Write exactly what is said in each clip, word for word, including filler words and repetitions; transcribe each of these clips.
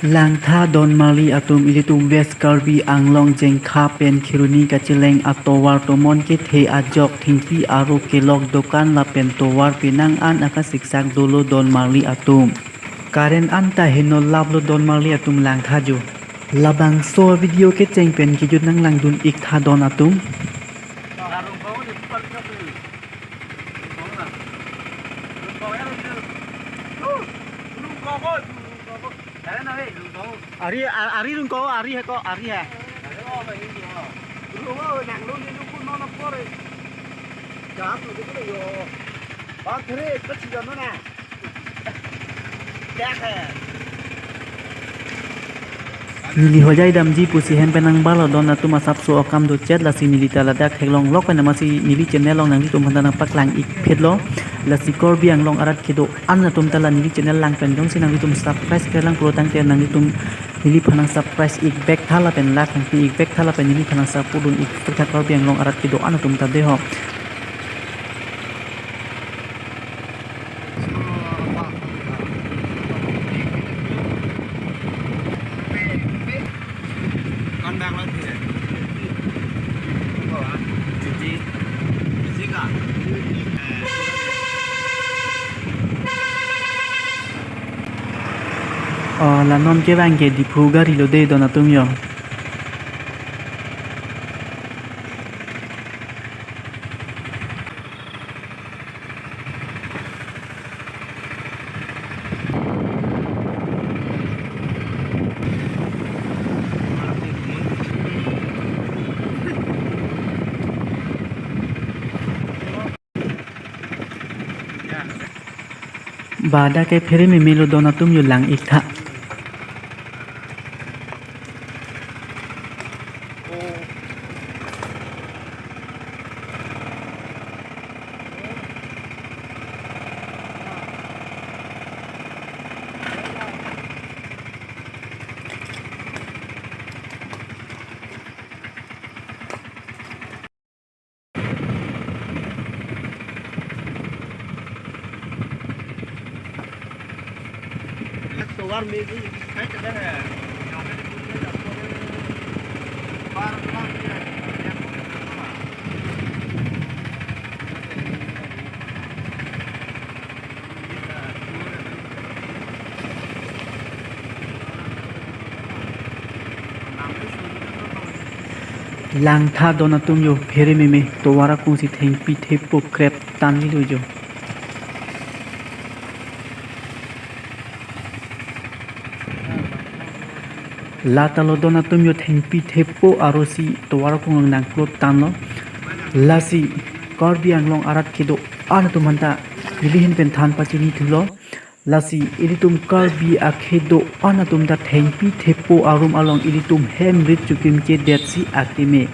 Langtha donmarli atum, ilitum West Karbi Anglong Jengkha pen Kheroni kacheleng atovar tomon kethe ajok thengpi aro kelok dokan lapen tovar penang an akasiksak dolo donmarli atum. Current anta heno laplo donmarli atum, langtha jo. Labangso video kecheng pen kejut nanglangdun iktha don atum. Ari, a-, ari rungko, ari heko, ari he. Neli hojai damji pusi hem pen nangbarlo don atum, asapso akam do chet, lasi neli ta ladak theklong lok pen amatsi neli channel along nanglitum aphanta nangpaklang ikphitlo. Lasi Karbi Anglong arat kedo-an atum ta la neli channel lang pen jongsi nanglitum subscribe kelang pulo tangte nanglitum neliphan nang subscribe ikvek tha lapen like nangpi ikvek tha lapen neliphan nang support dun ikvek tha Karbi Anglong arat kedo-an atum ta deho. Oh, la non kevang ke Diphu gari lo de don atum yo. Ba dak ke phere meme lo don atum yo, lang iktha. Langtha don atum yo, phere meme tovar akung si thengpi thepo krep tanli lo jo. Lata lo don atum yo, thengpi thepo aro si tovar akung nangplot tanlo. Lasi Karbi Anglong arat kedo-an atum aphanta neli ahin pen than pachini thulo. Lasi ilitum Karbi akedo-an atum ta thengpi thepo arum along ilitum hem rit chukim kedet si akeme.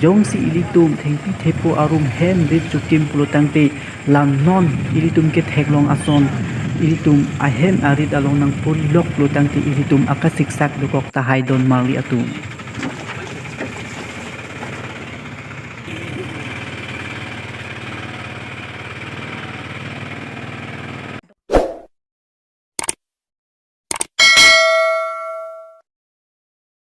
Jongsi ilitum thengpi thepo arum hem rit chukim pulo tangte, la non ilitum ketheklong ason ilitum ahem arit along nangpori lok pulo tangte ilitum akasiksak dokok tahai don marli atum.